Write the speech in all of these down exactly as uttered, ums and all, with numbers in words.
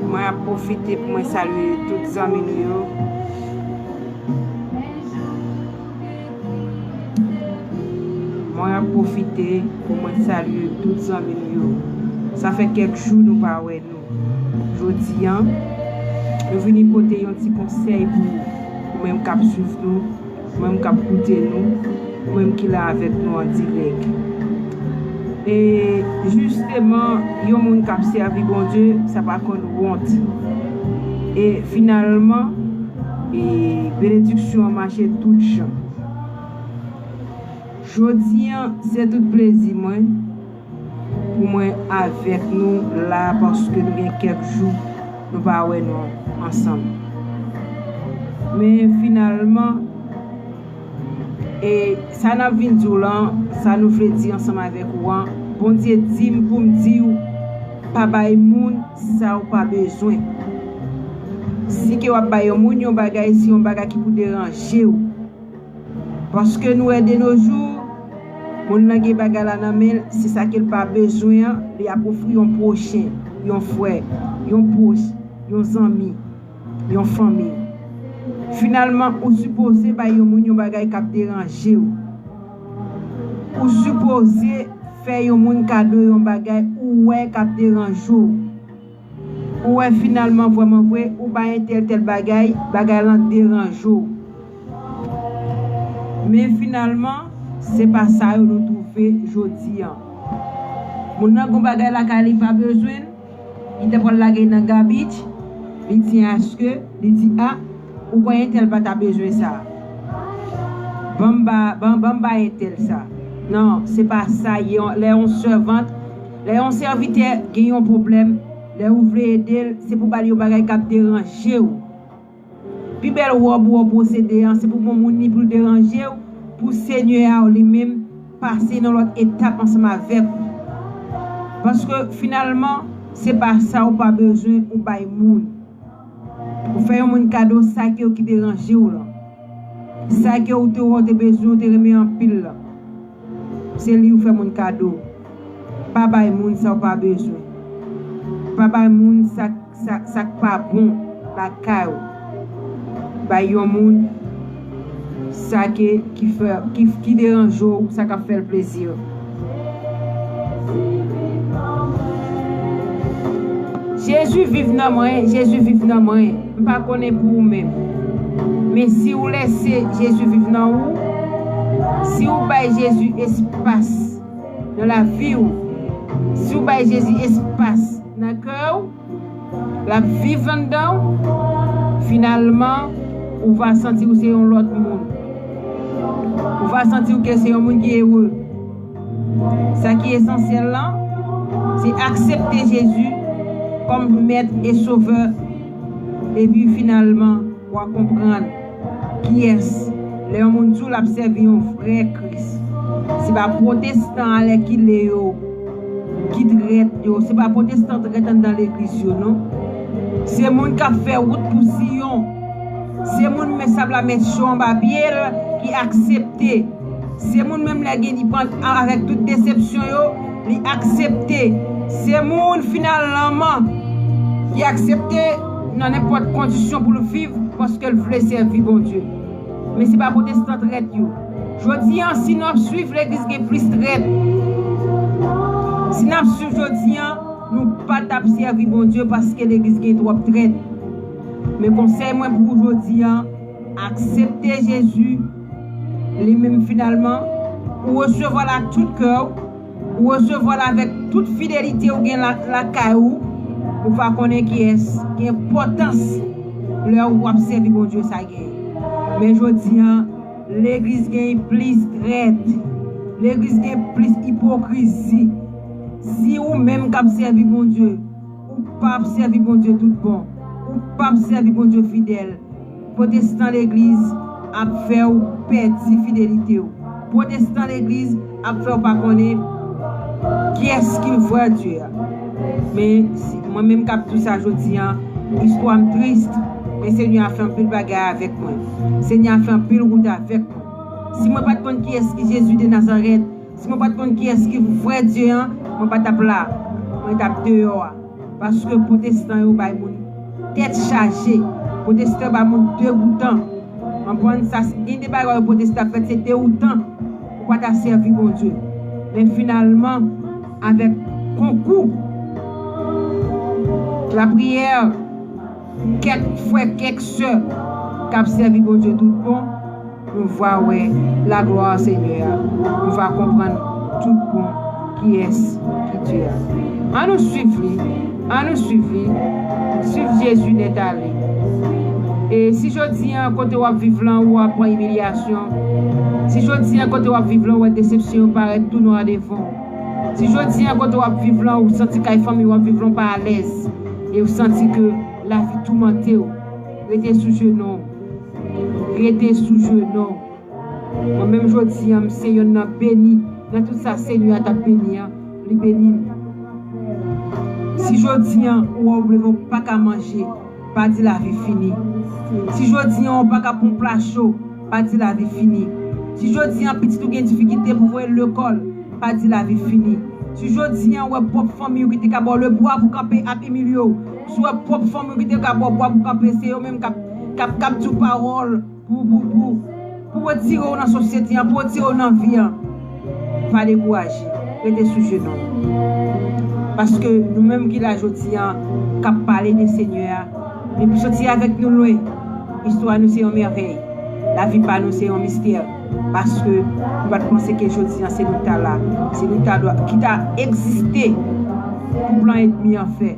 Mwen ap pwofite pou mwen salye tout zanmi nou yo. Mwen ap pwofite pou mwen salye tout zanmi nou yo. Sa fè kèk jou nou pa wè nou. Jodi a, nou vini pote yon ti konsèy pou ou, ou menm k ap swiv nou, ou menm k ap koute nou, ou menm ki la avèk nou an dirèk. E jisteman, yon moun k ap sèvi Bondye, sa pa konn wont. E finalman, e benediksyon an mache tout jan. Jodi a, se tout plezi mwen pou mwen avèk nou la, paske nou gen kèk jou nou pa wè nou ansanm. Men finalman, e sa n ap vin di w lan, sa nou vle di ansanm avèk ou an, Bondye di m pou m di w, pa bay moun sa w pa bezwen. Si ke w ap bay yon moun yon bagay, se yon bagay ki pou deranje w. Paske nou wè de nos jours, moun nan gen bagay la nan men l, se sa ke l pa bezwen an, li ap ofri yon pwochen, yon frè, yon pwòch, yon zanmi, yon fanmi. Finalman, ou sipoze bay yon moun yon bagay k ap deranje w. Ou sipoze fè yon moun kado yon bagay ou wè k ap deranje w. Ou wè finalman, vrèman vre, ou bay entèl tèl bagay, bagay lan deranje w. Men finalman, se pa sa yo nou twouve jodi a. Moun nan gon bagay lakay li pa bezwen l, li te pral lage nan gabich, li di aske, li di a, ou kwè entèl pa ta bezwen sa. Ban m ba, ban, ban m bay entèl sa. Non, se pa sa, lè yon sèvant, lè yon sèvitè gen yon pwoblèm, lè ou vle ede l, se pou ba l yon bagay k ap deranje w. Pi bèl wòb ou wè w posede an, se pou bon moun li pou l deranje w, pou Senyè a li menm pase nan lòt etap ansanm avèk ou. Paske finalman, se pa sa ou pa bezwen ou bay moun. Ou fè yon moun kado sa ke ou ki deranje w lan. Sa ke ou te wè ou te bezwen, ou te renmen anpil lan. Se li ou fè moun kado. Pa bay moun sa ou pa bezwen. Pa bay moun sa, sa, sa k pa bon lakay ou. Bay yon moun sa ke, ki fè, ki, ki deranje w, sa k ap fè l plezi. Jezi viv nan mwen, Jezi viv nan mwen. M pa konnen pou ou menm. Men si ou lèse Jezi viv nan ou, si ou bay Jezi espas nan lavi w, si ou bay Jezi espas nan kè w, l ap viv anndan w, finalman, ou va santi w se yon lòt moun. Ou va santi w ke se yon moun ki ere. Sa ki esansyèl lan, se aksepte Jezi kòm Mèt e Sovè, epi finalman, w a konprann kiyès. Lè yon moun di w l ap sèvi yon vrè Kris, se pa pwotestan alèkile yo ki trèt yo, se pa pwotestan trèt anndan legliz yo, non. Se moun k ap fè wout pou Siyon. Se moun men sab la met cho anba pye l ki aksepte. Se moun menm lè gen li pran avèk tout desepsyon yo, li aksepte. Se moun finalman ki aksepte nan nenpòt kondisyon pou l viv paske l vle sèvi Bondye. Men se pa pwotestan trèt yo. Jodi an, si n ap swiv legliz gen plis trèt. Si n ap swiv jodi an, nou pa t ap sèvi Bondye paske legliz gen twòp trèt. Men konsèy mwen pou ou jodi an, aksepte Jezi, li menm finalman, ou resevwa l ak tout kè w, ou resevwa l avèk tout fidelite ou gen la, lakay ou, ou va konnen kiyès ki enpòtans lè w ap sèvi Bondye sa gen. Men jodi an, legliz gen plis trèt, legliz gen plis ipokrizi. Si ou menm k ap sèvi Bondye, ou p ap sèvi Bondye tout bon, ou p ap sèvi Bondye fidèl, pwotestan legliz ap fè w pèdi fidelite w. Pwotestan legliz ap fè w pa konnen kiyès ki vrè Dye a. Men, si, mwen menm k ap di w sa jodi an, istwa m tris, men Senyè a fè anpil bagay avèk mwen. Senyè a fè anpil wout avèk mwen. Si mwen pa t konn kiyès ki Jezi de Nazarèt, Si mwen pa t konn kiyès ki vrè Dye an, mwen pa t ap la. Mwen t ap deyò a. Paske pwotestan yo bay moun tèt chaje. Pwotestan yo bay moun degoutan. Konprann sa, gen de bagay pwotestan ap fè, se degoutan. Ou pa ta sèvi Bondye. Men finalman, avèk konkou, lapriyè, kèk frè, kèk sè k ap sèvi Bondye tout bon, nou va wè laglwa Senyè a. Nou va konprann tout bon kiyès ki Dye a. Ann nou swiv li. Ann nou swiv li. Swiv Jezi nèt ale. E si jodi a kote w ap viv lan ou ap pran imilyasyon, si jodi a kote w ap viv lan ou wè desepsyon yo parèt tou nwa devan w, si jodi a kote w ap viv lan ou santi kay fanmi w ap viv lan ou pa alèz, e ou santi ke lavi toumante w, rete sou jenou w. Rete sou jenou w. Mwen menm jodi a, m se yonn nan beni. Nan tout sa Senyè a t ap beni an, li beni m. Si jodi a ou wè w leve w pa ka manje, pa di lavi fini. Si jodi a ou pa ka pran yon pla cho, pa di lavi fini. Si jodi a pitit ou gen difikilte pou voye l lekòl, pa di lavi fini. Si jodi a ou wè pwòp fanmi w ki te ka ba w lebwa pou kanpe ap imilye w, si w wè pwòp fanmi w ki te ka ba w bwa pou kanpe, se yo menm k ap, k ap, k ap di w pawòl pou, pou, pou, pou retire w nan sosyete an, pou retire w nan vi an, pa dekouraje. Rete sou jenou w. Paske nou menm ki la jodi a, k ap pale de Senyè a, li pou soti avèk nou lwen. Istwa nou se yon mèvèy. Lavi pa nou se yon mistè. Paske nou pa t panse ke jodi a se nou ta la. Se nou ta dwa, ki ta egziste pou plan ènmi an fè.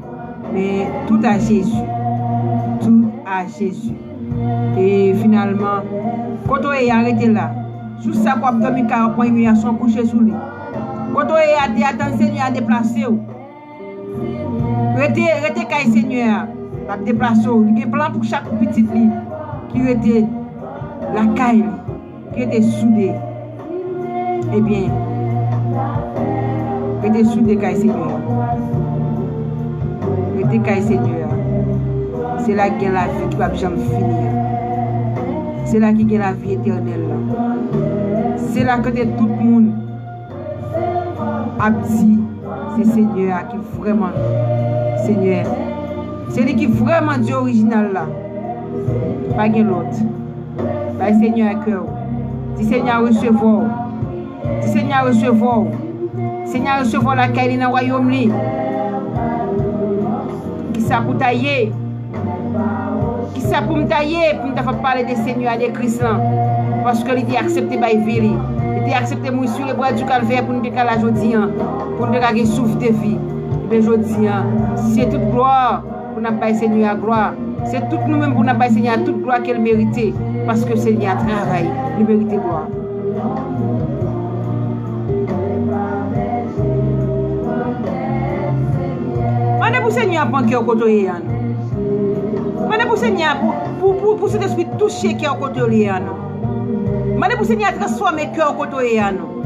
Men tout a Jezi. Tout a Jezi. E finalman, kote w ye a, rete la. Sou sa k w ap dòmi kay w ap pran imilyasyon, kouche sou li. Kote w ye a, te atann Senyè a deplase w. Rete, rete kay Senyè a. L ap deplase w. Li gen plan pou chak pitit li ki rete lakay li. Ki rete soude. Ebyen, rete soude kay Senyè a. Rete kay Senyè a. Se la ki gen lavi ki p ap janm fini an. Se la ki gen lavi etènèl la. Se la kote tout moun ap di, se Senyè a ki vrèman Senyè. Se li ki vrèman Dye orijinal la. Pa gen lòt. Bay Senyè a kè w. Di Senyè a resevwa w. Di Senyè a resevwa w. Senyè a resevwa w lakay li nan wayòm li. Kisa pou ta ye? Kisa pou m ta ye pou m ta fè pale de Senyè a, de Kris lan? Paske li te aksepte bay vi li. Li te aksepte mouri sou le bwa di Kalvè pou nou te ka la jodi an, pou nou te ka gen souf de vi. Ebyen jodi an, se tout glwa pou n ap bay Senyè a glwa. Se tout nou menm pou n ap bay Senyè a tout glwa ke l merite, paske Senyè a travay, li merite glwa. Mande pou Senyè a pran kè w kote w ye a non. Mande pou Senyè a pou, pou, pou, pou Sentespri touche kè w kote w ye a non. Mande pou Senyè a transfòme kè w kote w ye a non.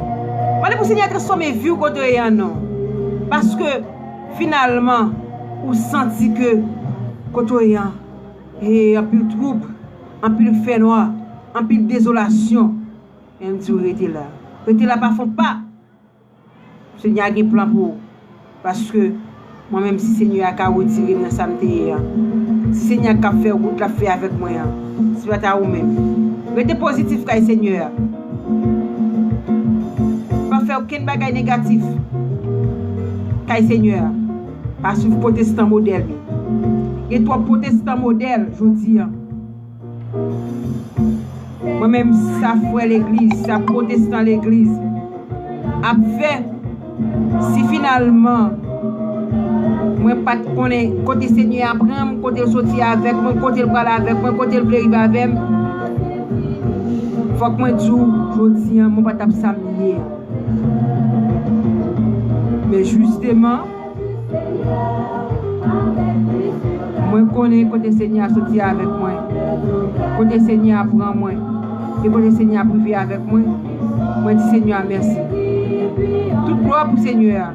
Mande pou Senyè a transfòme vi w kote w ye a non. Paske finalman, ou santi ke kote w ye a, e anpil twoub, anpil fènwa, anpil dezolasyon. Men m di w rete la. Rete la, pa fè yon pa. Senyè a gen plan pou ou. Paske mwen menm, si Senyè a ka retire m nan sa m te ye a, si Senyè a ka fè wout l ap fè avèk mwen an, si pa ta ou menm. Rete pozitif kay Senyè a. Pa fè okenn bagay negatif kay Senyè a. Pa swiv pwotestan modèl yo. Gen twòp pwotestan modèl jodi a. Mwen menm, sa frè legliz, sa pwotestan legliz ap fè, si finalman mwen pa t konnen kote Senyè a pran m, kote l soti avèk mwen, kote l pral avèk mwen, kote l vle rive avè m, fòk mwen di w, jodi a, mwen pa t ap sa m ye a. Men jisteman, mwen konnen kote Senyè a soti avèk mwen, kote Senyè a pran mwen, e kote Senyè a rive avèk mwen, mwen di Senyè a mèsi. Tout glwa pou Senyè a.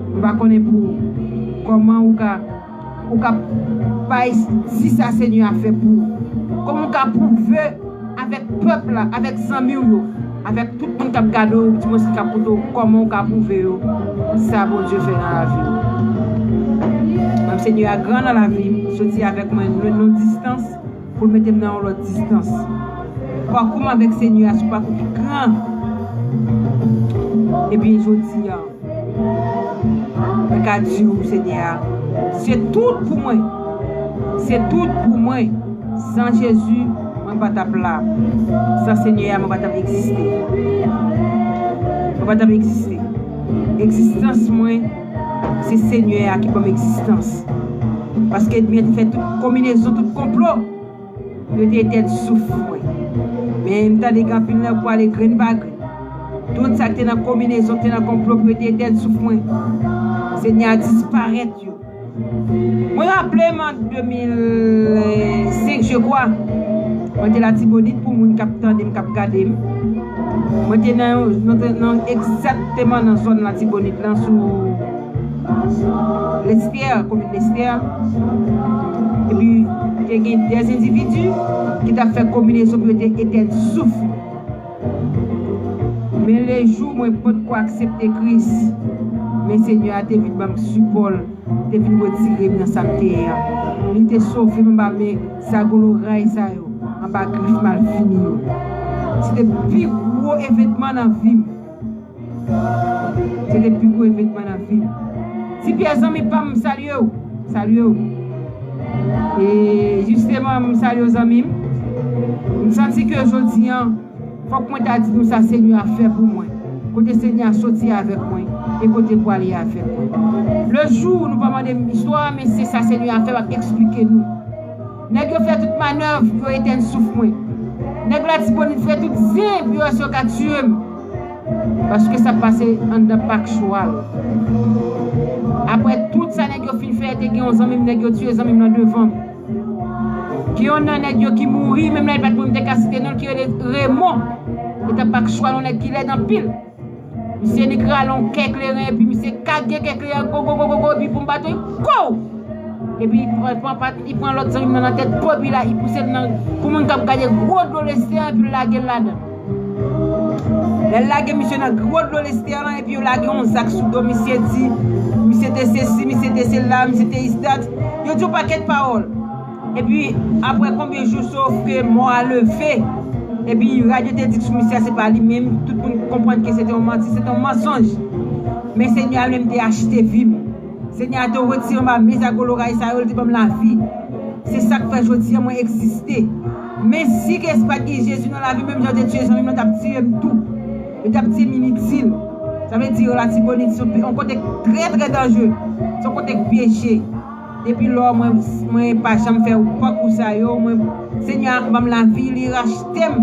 M pa konnen pou ou, kòman ou ka, ou ka pa di sa Senyè a fè pou ou. Kòman ou ka pwouve avèk pèp la, avèk zanmi w yo, avèk tout moun k ap gade w, oubyen ki k ap koute w, kòman w ka pwouve yo sa Bondye fè nan lavi w. Menm Senyè a gran nan lavi m, soti avèk mwen nan yon distans pou l mete m nan yon lòt distans. Pakou m avèk Senyè a se yon pakou ki gran. Epi jodi a, mwen ka di w, Senyè a, se tout pou mwen. Se tout pou mwen. San Jezi, mwen pa t ap la. San Senyè a, mwen pa t ap egziste. Mwen pa t ap egziste. Egzistans mwen, se Senyè a ki ban m egzistans. Paske ènmi an te fè tout konbinezon, tout konplo pou yo te etèn souf mwen. Men m tande gen anpil nan yo pou ale grenn pa grenn. Tout sa ki te nan konbinezon, ki te nan konplo pou yo te etèn souf mwen, Senyè a disparèt yo. Mwen raple m an de mil senk, je crois, mwen te Latibonit, pou moun k ap tande m, k ap gade m. Mwen te nan, nan, nan egzakteman nan zòn Latibonit lan, sou Lestè, komin Lestè. Epi, te gen de endividi ki t ap fè konbinezon pou yo te etèn souf. Men lejou mwen potko aksepte Kris, men Senyè a te vin ban m sipò l, te vin retire m nan sa m te ye a. Li te sove m anba men zago loray sa yo, anba grif malfini yo. Se te pi gwo evènman nan vi m. Se te pi gwo evènman nan vi m. Ti Pyè, zanmi pa m, m salye w. Salye w. E jisteman, m salye w, zanmi m. M santi ke jodi a, fòk mwen ta di nou sa Senyè a fè pou mwen. Kote Senyè a soti avèk mwen, e kote l prale avèk mwen. Le jou nou pa mande m istwa, men se sa Senyè a fè, m ap eksplike nou. Nèg yo fè tout manèv pou yo etèn souf mwen. Nèg Latibonit fè tout zen pou yo wè si yo ka tiye m. Paske sa pase anndan pak chwal. Apre tout sa nèg yo fin fè, te gen yon zanmi m, nèg yo tiye zanmi m nan devan m. Gen yon nan nèg yo ki mouri, menm lè li pa t mouri, m te ka site non l, ki rele Remon. Li t ap pak chwal, yon nèg ki lèd anpil. Misye ni krale yon kè kleren, epi misye kage kè kleren an, go, go, go, go, go, epi pou m baton, li kow! Epi li pran, pran, pran, li pran lòt zanmi m nan, nan tèt pòpi la, li pouse l nan, pou moun k ap gade gwo dlo Lestè an, epi l lage l ladan. Lè l lage misye nan gwo dlo Lestè lan, epi yo lage yon zak sou do misye, di misye te sesi, misye te sela, misye te isdat. Yo di yon pakèt pawòl. Epi, apre konbyen jou, sof ke mò a leve. Epi, rad yo te di sou misye a, se pa li menm. Tout moun konprann ke se te yon manti, se te yon mansonj. Men Senyè a menm te achte vi m. Senyè a te retire m anba men zago loray sa yo, li te ban m lavi. Se sa k fè jodi a mwen egziste. Men si ke se pa t gen Jezi nan lavi m, menm jan yo te tiye zanmi m nan, t ap tiye m tou. Yo t ap di m initil. Sa vle di Latibonit se yon kote k trè, trè danjere. Se yon kote k pyeje. Depi lò, mwen, mwen pa janm fè pakou sa yo. Mwen, Senyè a ban m lavi, li rachte m.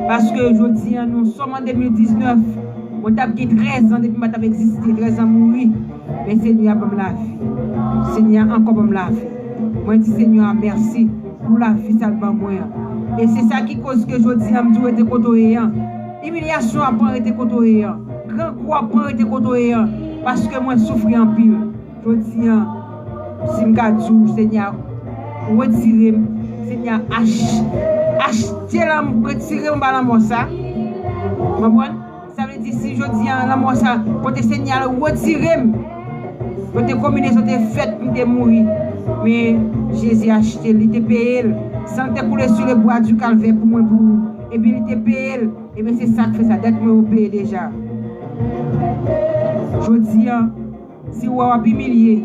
Paske jodi a, nou sòm an de mil diznèf. Mwen t ap gen trèz an depi m pa t ap egziste. Trèz an mouri. Men Senyè a ban m lavi. Senyè a ankò ban m lavi. Mwen di Senyè a mèsi pou lavi sa l ban mwen an. E se sa ki koz ke jodi a m di w rete kote w ye an. Imilyasyon ap pran rete kote w ye an. Grangou ap pran rete kote w ye an. Paske mwen soufri anpil. Jodi a, si m ka di w, Senyè a retire m. Senyè a ach-, achte lanmò, retire m anba lanmò sa. Ou konprann? Sa vle di, si jodi a, lanmò sa, kote Senyè a retire m, kote konbinezon te fèt pou m te mouri, men Jezi achte l, li te peye l. San l te koule sou le bwa di kalvè pou mwen, pou ou. Epi li te peye l. Ebyen, se sa k fè sa, dèt mwen yo peye deja. Jodi a, si w wè w ap imilye,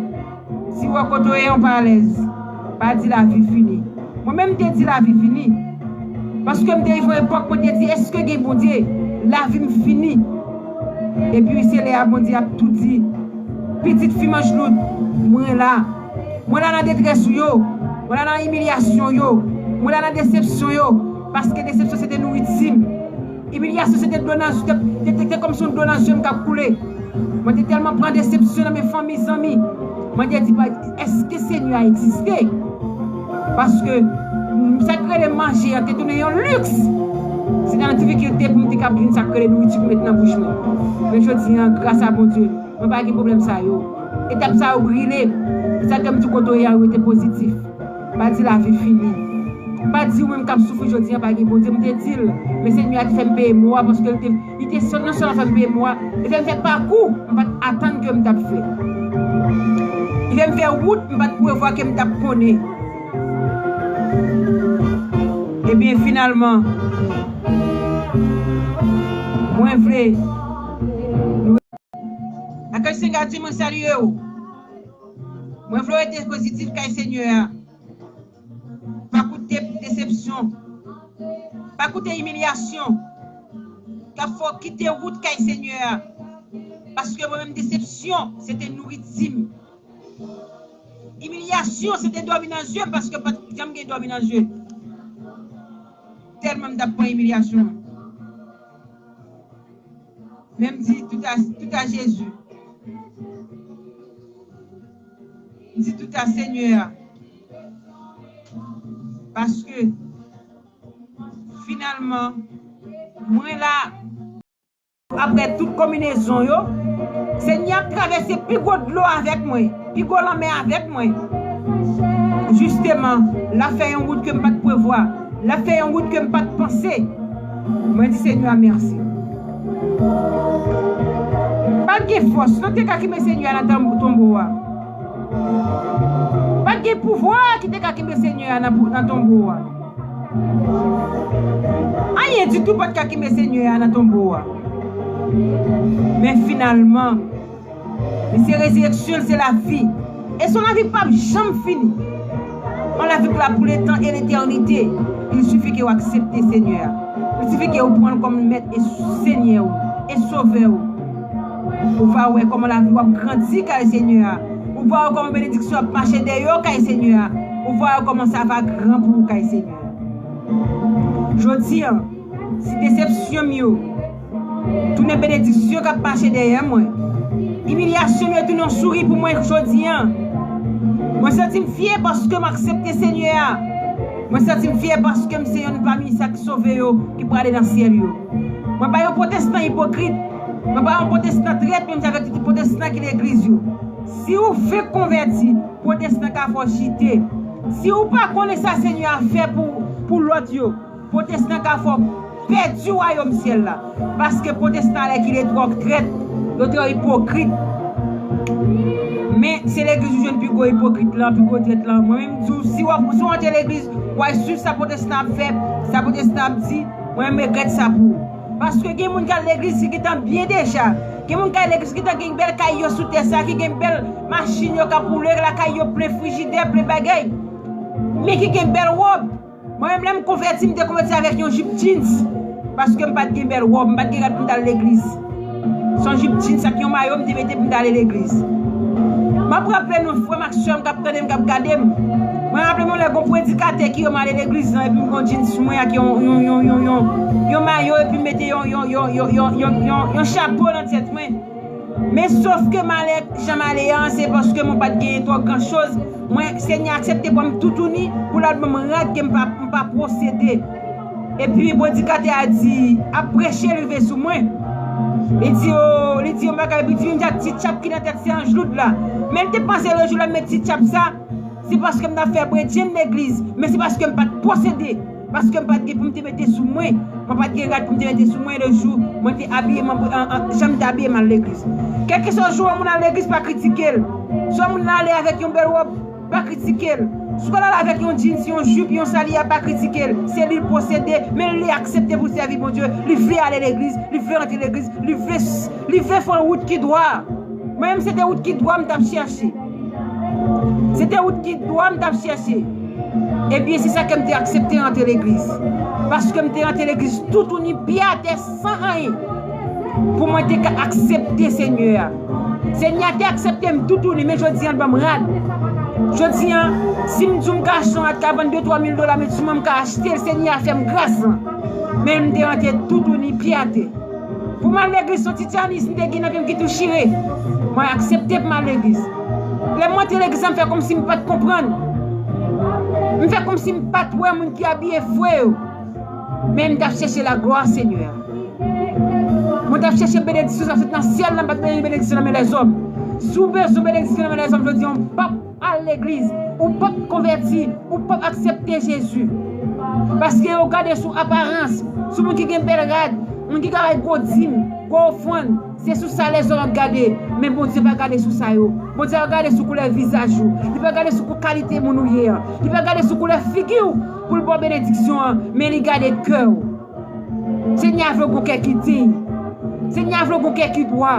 si w wè kote w ye yon pa alèz, pa di lavi fini. Mwen menm m te di lavi fini. Paske m te rive yon epòk mwen te di, èske gen Bondye? Lavi m fini. Epi se lè a Bondye ap tou di, pitit fi manch lout, mwen la. Mwen la nan detrès ou yo. Mwen la nan imilyasyon yo. Mwen la nan desepsyon yo. Paske desepsyon se te nouriti m. Imilyasyon se te dlo nan, te, te, te, te kòmsi yon dlo nan zye m k ap koule. Mwen te tèlman pran desepsyon nan men fanmi, zanmi. Mwen te di, "Èske Senyè a egziste?" Paske, mm, sa k rele manje an te tounen yon liks. Se te nan difikilte pou m te kab jwenn sa k rele nouriti pou met nan bouch mwen. Men jodi a, gras a Bondye, mwen pa gen pwoblèm sa yo. Etap sa yo brile. Se sa ke m di kote w ye a, rete pozitif. Pa di lavi fini. M pa di ou menm k ap soufri jodi a pa gen Bondye, m te di l, men Senyè a te fè m peye mo a, paske l te, li te sèl, non sèlman fè m peye mo a, li fè m fè pakou m pa t atann ke m t ap fè. Li fè m fè wout m pa t prevwa ke m t ap konnen. Ebyen, finalman, mwen vle. Akanj Senga di mwen salye w. Mwen vle w rete pozitif kay Senyè a. Pa koute desepsyon. Pa koute imilyasyon k ap fè w kite wout kay Senyè a. Paske mwen menm, desepsyon, se te nouriti m. Imilyasyon, se te dòmi nan je m, paske pa t janm gen dòmi nan je. Tèlman m t ap pran imilyasyon. Men m di tout a, tout a Jezi. M di tout a Senyè a. Paske, finalman, mwen la. Apre tout konbinezon yo, Senyè ap travèse pi gwo dlo avèk mwen, pi gwo lanmè avèk mwen. Jisteman, l ap fè yon wout ke m pa t prevwa, l ap fè yon wout ke m pa t panse. Mwen di Senyè a mèsi. Pa t gen fòs, non, te ka kenbe Senyè a nan tanm-, tonbo a. Pa t gen pouvwa ki te ka kenbe Senyè a nan pou-, nan tonbo a. Anyen ditou pa t ka kenbe Senyè a nan tonbo a. Men finalman, li se rezireksyon, li se lavi. E se yon lavi k p ap janm fini. Yon lavi k la pou letan e letènite. Il sifi ke w aksepte Senyè a. Il sifi ke w pran l kòm mèt e Senyè w e sovè w. Ou va wè kòman lavi w ap grandi kay Senyè a. Ou va wè kòman benediksyon ap mache dèyè w kay Senyè a. Ou va wè kòman sa va gran pou ou kay Senyè a. Jodi a, si desepsyon m yo tounen benediksyon k ap mache dèyè mwen, imilyasyon m yo tounen yon souri pou mwen jodi a. Mwen santi m fyè paske m aksepte Senyè a. Mwen santi m fyè paske m se yonn pami sa k sove yo ki prale nan syèl yo. Mwen pa yon pwotestan ipokrit. Mwen pa yon pwotestan trèt, menm jan avèk tout pwotestan ki legliz yo. Si ou fenk konvèti, pwotestan ka fè w chite. Si ou pa konnen sa Senyè a fè pou, pou lòt yo, pwotestan ka fè w pèdi wayòm syèl la. Paske pwotestan alèkile twò trèt, yo twò ipokrit. Men se legliz ou jwenn pi gwo ipokrit lan, pi gwo trèt lan. Mwen menm m di w, si w ap, si w antre legliz, w al swiv sa pwotestan ap fè, sa pwotestan ap di, mwen menm m regrèt sa pou ou. Paske gen moun k al legliz ki gentan byen deja. Gen moun k al legliz ki gentan gen bèl kay yo sou tè sa, ki gen bèl machin yo k ap woule, lakay yo plen frijidè, plen bagay. Men ki gen bèl wòb. Mwen menm, lè m konvèti, m te konvèti avèk yon jip jeans. Paske m pa t gen bèl wòb, m pa t gen rad pou m t al legliz. Se yon jip jeans ak yon mayo m te mete pou m t ale legliz. M ap raple nou, frè m ak sè m k ap tande m, k ap gade m. Mwen raple m yon lè gon predikatè ki wè m ale legliz lan, epi m gon jeans sou mwen ak yon, yon, yon, yon, yon, yon mayo, epi m mete yon, yon, yon, yon, yon, yon, yon, yon chapo nan tèt mwen. Men sòf ke malè, jan m ale an, se paske mwen pa t genyen twò gran choz. Mwen, Senyè a aksepte pran m toutouni pou l al ban m rad ke m pa, m pa posede. Epi predikatè a di, ap preche, l rive sou mwen. Li di, o, li di yon bagay, epi di, yon ti tchap ki nan tèt se Anjloud la. Men l te panse le jou l ap met ti tchap sa, se paske m t ap fè bredjenn legliz, men se paske m pa t posede, paske m pa t gen pou m te mete sou mwen, mwen pa t gen rad pou m te mete sou mwen le jou mwen te abiye m an, an, an, jan m te abiye m al legliz. Kèlkeswa jou yon moun al legliz, pa kritike l. Si yon moun ale avèk yon bèl wòb, pa kritike l. Si w al avèk yon jeans, yon jip, yon sa li a, pa kritike l. Se li l posede, men li aksepte pou l sèvi Bondye. Li vle ale legliz, li vle rantre legliz, li vle, li vle fè yon wout ki dwa. Mwen menm, se te wout ki dwa m t ap chèche. Se te wout ki dwa m t ap chèche. Ebyen, se sa ke m te aksepte rantre legliz. Paske m te rantre legliz toutouni, pye atè, san anyen, pou mwen te ka aksepte Senyè a. Senyè a te aksepte m toutouni, men jodi a, l ban m rad. Jodi a, si m di w m ka achte yon rad ka vann de twa mil dola, men si mwen m ka achte l, Senyè a fè m gras lan. Men m te rantre toutouni, pye atè. Pou m al legliz, se yon ti tchanis m te gen nan pye m ki tou chire. Mwen aksepte pou m al legliz. Lè m antre legliz la, m fè kòmsi m pa t konprann. M fè kòmsi m pa t wè moun ki abiye fre yo. Men m t ap chèche laglwa Senyè a. Mwen t ap chèche benediksyon sa sot nan syèl la, m pa t bezwen benediksyon nan men lèzòm. Si w bezwen benediksyon nan men lèzòm, jodi a, w p ap al legliz, ou p ap konvèti, ou p ap aksepte Jezi. Paske yo gade sou aparans, sou moun ki gen bèl rad, moun ki ka bay gwo dim, gwo ofrann. Se sou sa lèzòm ap gade, men Bondye pa gade sou sa yo. Bondye ap gade sou koulè vizaj ou. Li pa gade sou kou kalite moun ou ye an. Li pa gade sou koulè figi w pou l ba w benediksyon an, men li gade kè w. Senyè a vle w gon kè ki diy. Senyè a vle w gon kè ki dwa.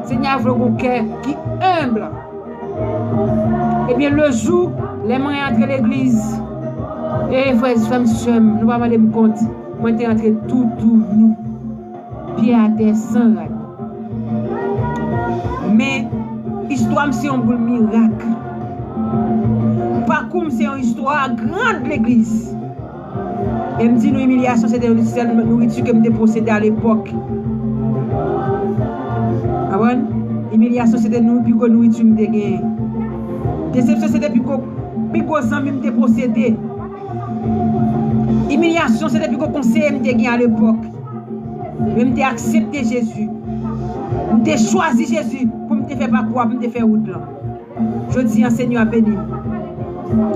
Senyè a vle w gon kè ki enb. Ebyen, le jou, lè mwen antre legliz, e frè, frè m, sè m, nou pa mande m kont, mwen te antre tou doudou, pye atè, san rad. Men, istwa m se yon boul mirak. Pakou m se yon istwa grande legliz. E m di nou, imilyasyon se te sèl nouriti ke m te posede alepòk. Konprann? Imilyasyon se te nou, pi gwo nouriti m te genyen. Desepsyon se te pi gwo, pi gwo zanmi m te posede. Imilyasyon se te pi gwo konseye m te gen alepòk. Men m te aksepte Jezi. M te chwazi Jezi pou m te fè pakou a, pou m te fè wout lan. Jodi a, Senyè a beni m.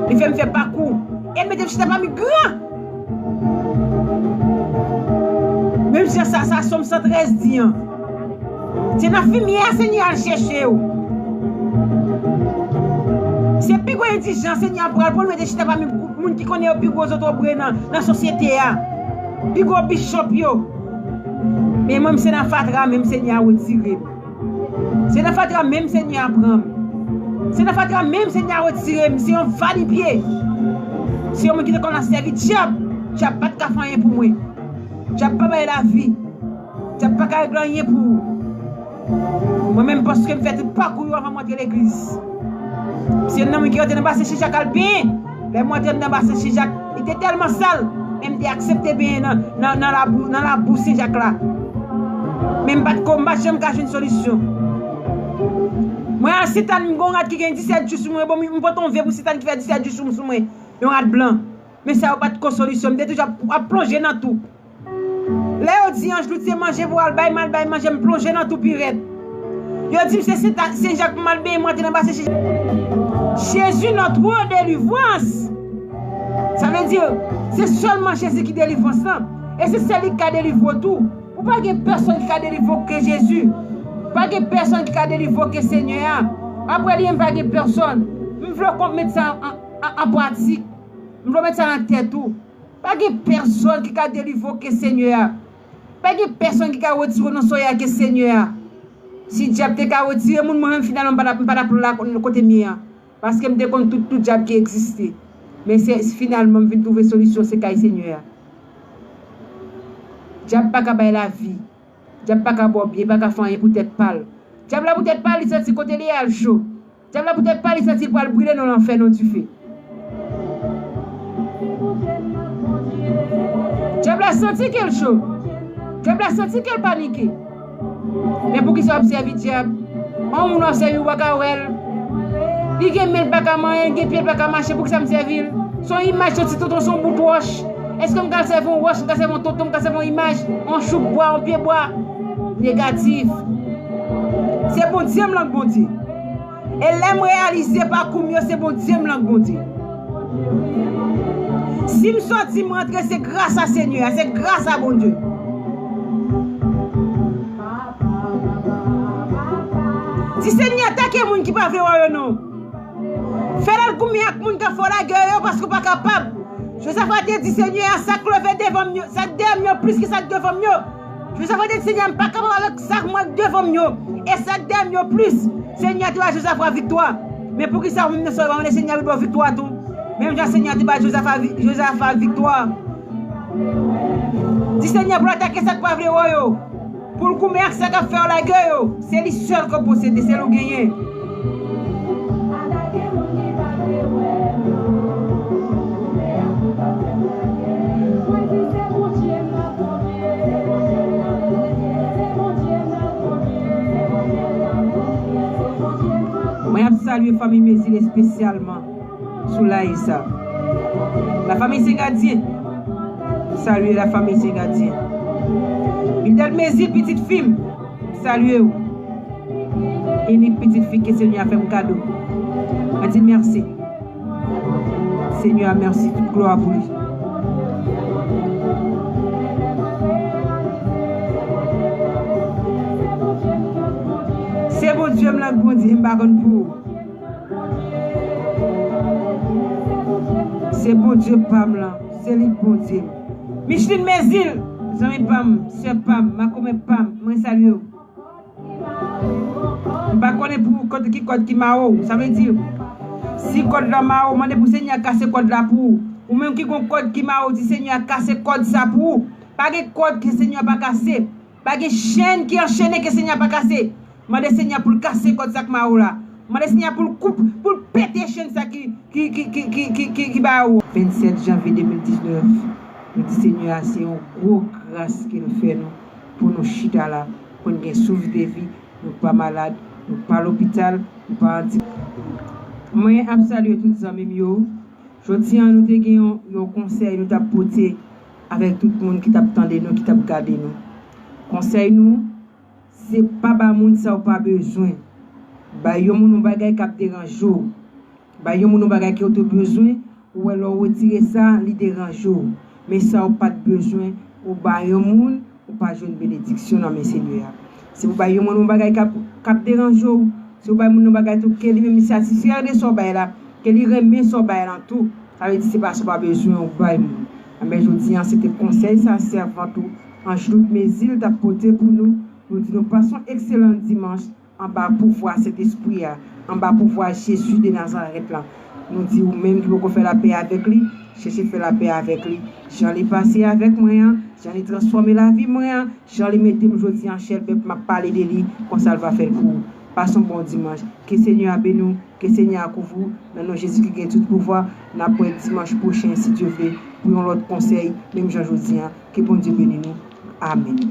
Li fè m fè pakou. E l mete m chita pami gran. Menm jan sa, sa Sòm san trèz di an. Se nan fimye a Senyè a al chèche w. Se pi gwo endijan Senyè a pral pou l mete chita pami moun ki konnen yo pi gwo zotobre nan, nan sosyete a. Pi gwo bichòp yo. Men mwen, m se nan fatra menm Senyè a retire m. Se nan fatra menm Senyè a pran m. Se nan fatra menm Senyè a retire m. Se yon valipye. Se yon moun ki te konn ap sèvi dyab. Dyab pa t ka fè anyen pou mwen. Dyab pa bay lavi. Dyab pa ka regle anyen pou ou. Mwen menm, paske m fè tout pakou yo anvan m antre legliz. Se yon nonm ki rete nan basen Chenjak al benyen. Lè m antre nan basen Chenjak, li te tèlman sal, men m te aksepte benyen nan, nan, nan labou, nan labou Chenjak la. Men m pa t ko, m pa t janm ka jwenn solisyon. Mwen al Sentàn, m gon rad ki gen disèt jou sou mwen, bon, m pote yon vye pou Sentàn ki fè disèt jou sou, sou mwen. Yon rad blan. Men sa yo pa t ko solisyon, m te toujou ap, ap plonje nan tou. Lè yo di anj lout se manje pou al bay, m al bay manje, m plonje nan tou pi rèd. Yo di m se Sen, Sen Jak pou m al benyen, m antre nan basen Sen Jak. Jezi, notre délivrance. Sa vle di, se sèlman Jezi ki delivrans lan. E se sèl li ki ka delivre w tou. Ou pa gen pèsonn ki ka delivre w ke Jezi. Pa gen pèsonn ki ka delivre w ke Senyè a. Apre li menm, pa gen pèsonn. M vle w konn met sa an, an, an pratik. M vle w met sa nan tèt ou. Pa gen pèsonn ki ka delivre w ke Senyè a. Pa gen pèsonn ki ka retire w nan soyèl ke Senyè a. Si dyab te ka retire moun, mwen menm finalman m pa t ap, m pa t ap la kote m ye a. Paske m te konn tout, tout dyab ki egziste. Men se finalman m vin twouve solisyon se kay Senyè a. Dyab pa ka bay lavi. Dyab pa ka ba w byen, pa ka fè anyen pou tèt pa l. Dyab la pou tèt pa l, li santi kote li ye a l cho. Dyab la pou tèt pa l, li santi l pral brile nan lanfè, nan dife. Dyab la santi ke l cho. Dyab la santi ke l panike. Men poukisa w ap sèvi dyab? Yon moun w ap sèvi, ou pa ka wè l. Li gen men, l pa ka manyen, l gen pye, l pa ka mache, poukisa m sèvi l? Se yon imaj, se yon ti tonton, se yon bout wòch. Èske m ka sèvi yon wòch, m ka sèvi yon tonton, m ka sèvi yon imaj, yon chouk bwa, yon pye bwa? Negatif. Se Bondye m lan k Bondye. E lè m reyalize pakou m yo, se Bondye m lan k Bondye. Si m sòti, m rantre, se gras a Senyè a, se gras a Bondye. Di Senyè, atake moun ki pa vle wè w yo non. Fè l al goumen ak moun k ap fè w lagè yo, paske w pa kapab. Jozafa te di Senyè a, sa k leve devan m yo, sa k dèyè m yo plis ke sa k devan m yo. Jozafa te di Senyè a, m pa kapab avèk sa k mwen devan m yo, e sa k dèyè m yo plis. Senyè a te ba Jozafa viktwa. Men poukisa ou menm nan soyèl ou pa mande Senyè a vin ba w viktwa tou? Menm jan Senyè a te ba Jozafa vi-, Jozafa viktwa. Di Senyè pou l atake sa k pa vle wè w yo. Pou l goumen ak sa k ap fè w lagè yo. Se li sèl ke w posede, se li w genyen. Mwen ap salye fanmi Mezil espesyalman sou live sa. Lafanmi Sen Gadyen. Salye lafanmi Sen Gadyen. Mitel Mezil, pitit fi m. Salye w. Inik pitit fi ke Senyè a fè m kado. Mwen di mèsi. Senyè a mèsi, tout glwa pou li. Se Bondye m lan k Bondye, m pa konn pou ou. Se Bondye pa m lan, se li k Bondye m. Micheline Mézil, zanmi pa m, sè pa m, makomè pa m, mwen salye w. M pa konnen pou kòd ki kòd ki mare w. Sa vle di, si kòd la mare w, mande pou Senyè a kase kòd la pou ou. Ou menm ki gon kòd ki mare w, di Senyè a kase kòd sa pou ou. Pa gen kòd ke Senyè a pa kase. Pa gen chenn ki anchene ke Senyè a pa kase. Mande Senyè a pou l kase kòd sa k mare w la. Mande Senyè a pou l koup, pou l pete chenn sa ki, ki, ki, ki, ki, ki, ki, ki ba ou. Vennsèt janvye de mil diznèf, nou di Senyè a se yon gwo gras ke l fè nou pou nou chita la, pou n gen souf de vi, nou pa malad, nou pa lopital, nou pa anti. Mwen ap salye tout zanmi m yo. Jodi a, nou te gen yon, yon konsèy nou t ap pote avèk tout moun ki t ap tande nou, ki t ap gade nou. Konsèy nou, se pa ba moun sa w pa bezwen. Bay yon moun yon bagay k ap deranje w. Bay yon moun yon bagay ke w te bezwen, ou wè lè w retire sa, li deranje w. Men sa w pa t bezwen, ou bay yon moun, ou pa jwenn benediksyon nan men Senyè a. Si w bay yon moun yon bagay k ap, k ap deranje w, si w bay moun yon bagay tou ke li menm li satisfè de sa w bay la, ke li renmen sa w bay la tou, sa vle di se pa sa w pa bezwen ou bay moun. Anben jodi a, se te konsèy sa sèvant ou Angeloute Mézil t ap pote pou nou. Nou di nou pase yon ekselan dimanch anba pouvwa Sentespri a, anba pouvwa Jezi de Nazarèt lan. Nou di ou menm ki poko fè lapè avèk li, chèche fè lapè avèk li. Jan li pase avèk mwen an, jan li transfòme lavi mwen an, jan li mete m jodi an chèl pèp m ap pale de li, konsa l va fè l pou ou. Pase yon bon dimanch. Ke Senyè a beni w, ke Senyè a kouvri w. Nan non Jezi ki gen tout pouvwa, n ap wè dimanch pwochen, si Dye vle, pou yon lòt konsèy, menm jan jodi an. Ke Bondye beni nou. Amèn.